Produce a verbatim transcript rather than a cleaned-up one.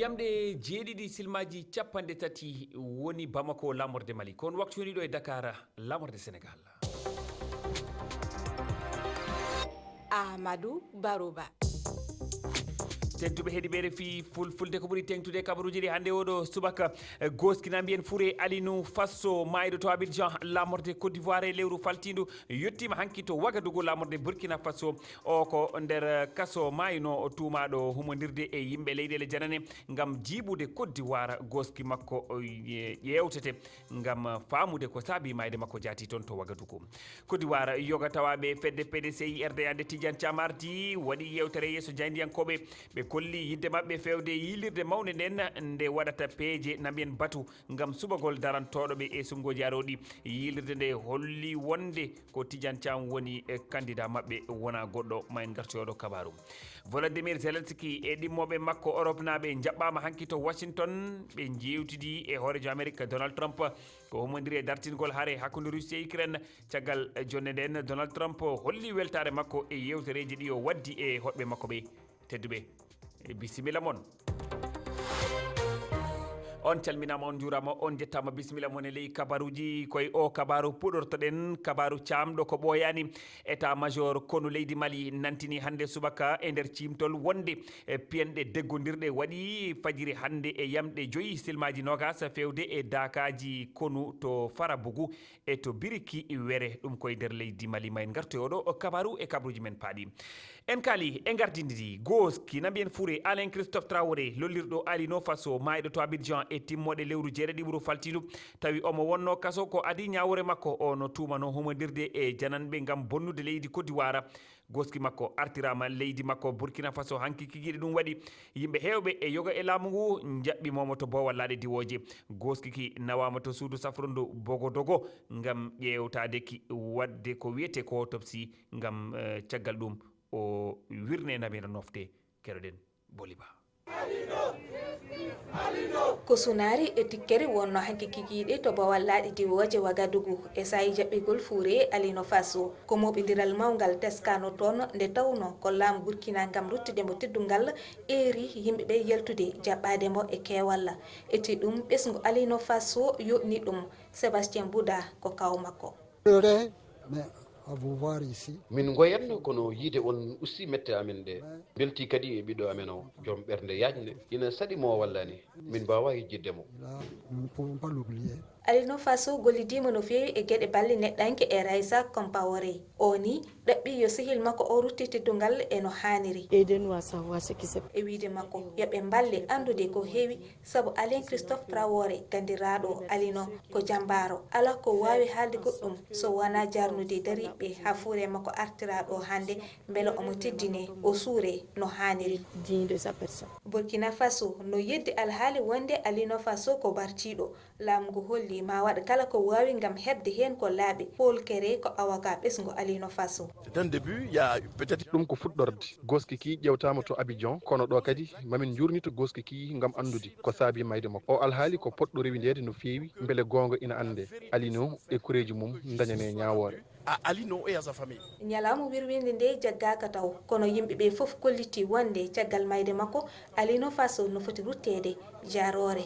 Lamɗe jeeɗiɗi silmaji capanɗe tati woni Bamako, lamorde Mali. Ko on waktu woni ɗo e Dakar, lamorde Sénégal. Amadou Barouba. Tedduɓe heɗiɓe R F I Fulfulde, ko ɓuri teŋtude e kabaruuji ɗi hannde oɗo subaka. Gooskina mbiyen fure Alinu Faso maayɗo to Abidjan, lamorde Côte d'Ivoire e lewru faltiindu, yettiima hanki to Wagadugu, lamorde Burkina Faso. O ko nder kaso maayno, o tuumaaɗo humondirde e yimɓe leyɗeele janane ngam jiibude Côte d'Ivoire. Gooski makko, o, ye-, ƴeewtete ngam faamude ko saabi maayde makko jaati toon to Wagadugu. Côte d'Ivoire, yoga tawaaɓe fedde P D C I R D A nde Tidiane Thiam ardi, waɗi yeewtere yeeso jaayndiyankooɓe. Ɓe kolli yiɗde maɓɓe feewde yiilirde mawnde nden nde waɗata peeje na mbiyen batu ngam suɓagol darantooɗo ɓe e suɓngooji arooɗi. Yiilirde nde holli wonde ko Tidiane Thiam woni, e, candidat maɓɓe, wonaa goɗɗo. Ma en ngartu e oɗo kabaaru. Volodymyr Zelensky e ɗimmooɓe makko Europe naaɓe njaɓɓaama hanki to Washington. Ɓe njeewtidi e hooreejo Amerik Donald Trump ko humondiri e dartingol hare hakkunde Russie e Ukraine. Caggal jonne nden, Donald Trump holli weltaare makko e yeewtereeji ɗi o waddi e hoɗɓe makko ɓe. Tedduɓe, e bisimilla mon. On calminaama, on njuuraama, on njettaama. Bisimilla mon e ley kabaruuji. Koye o kabaaru puɗortoɗen, kabaaru caamɗo ko ɓooyaani. État major konu leydi Mali nantini hannde subaka e nder ciimtol wonde e piyanɗe deggondirɗe waɗi fajiri hannde e yamɗe joyi silmaaji noogas feewde e daakaaji konu to Farabougou e to Biriki Were, ɗum koye nder leydi Mali. Ma en ngartu e oɗo o kabaaru e kabaruuji men paaɗi. En kaali e ngardindi ndi. Gooski na mbiyen fure Alain Christophe Traoré, lollirɗo Alino Faso, maayɗo to Abidjan e timmooɗe lewru jeeɗiɗi ɓuru faltiindu. Tawi omo wonno kaso ko adii ñaawoore makko. O no tuumano humondirde e jananɓe ngam bonnude leydi Côte d'Ivoire. Gooski makko artiraama leydi makko Burkina Faso hanki kikiiɗe. Ɗum waɗi yimɓe heewɓe e yoga e laamu ngu njaɓɓi momo to boowal laaɗe diwooje. Gooski ki nawaama to suudu safrundu Bogodogo ngam ƴeewtaade ki, waɗde ko wiyetee ko autopsie ngam, eh, caggal ɗum o wirne namiira nofte. Keɗoɗen Boliba. Ko sunaari e tikkere wonno hanki kikiiɗe to boowal laaɗe diwooje Wagadugu e saa'i jaɓɓigol fuure Alino Faso. Ko mooɓindiral mawngal teskano toon nde tawno ko laamu Burkina ngam ruttude mo teddungal eeri yimɓe ɓe yaltude jaɓɓaade mo e keewal. Eti ɗum ɓesngu Alino Faso yoɗni ɗum. Sébastien Bouda ko kaw makko. Pleurer, mais à vous voir ici. Min ngoyatno, kono yiide on usti mette amen ɗe. Belti kadi e ɓiɗɗo amen o, joom ɓernde yaajnde. Ina saɗi mo wallani. Min mbaawa yejjitde mo. Là, nous ne pouvons pas l'oublier. Alino Faso gollidiima no feewi e geɗe balle neɗɗanke e Raissa Compaoré. O ni ɗaɓɓi yo sehil makko o rutte teddungal e no haaniri. Aidez-nous à savoir ce qui se passe. E wiide makko, yo ɓe mballe anndude ko heewi, sabu Alain Christophe Traoré, ganndiraaɗo Alino, ko jambaaro. Alaa ko waawi haalde goɗɗum so wonaa jarnude dariiɓe haa fuure makko artiraaɗo hannde, mbele omo teddine, o suure no haaniri. Digne de sa personne. Burkina Faso no yeddi alhaali wonde Alino Faso ko bartiiɗo. Laamu ngu holli ma waɗ kala ko waawi ngam heɓde heen ko laaɓi. Paul Kéré ko avocat ɓesngu Alino Faso. C'est un début, il y a peut-être. Ɗum ko fuɗɗorde. Gooski ki ƴeewtaama to Abidjan, kono ɗo kadi mamin njuurnito gooski ki ngam anndude ko saabi mayde makko. O alhaali ko poɗɗo rewindeede no feewi, mbele goonga ina annde. Alino e kureeji mum ndañane ñaawoore. À Alino et à sa famille. Ñalawma wirwinde nde jaggaaka taw, kono yimɓe ɓe fof kolliti wonde caggal mayde makko, Alino Faso no foti rutteede jaaroore.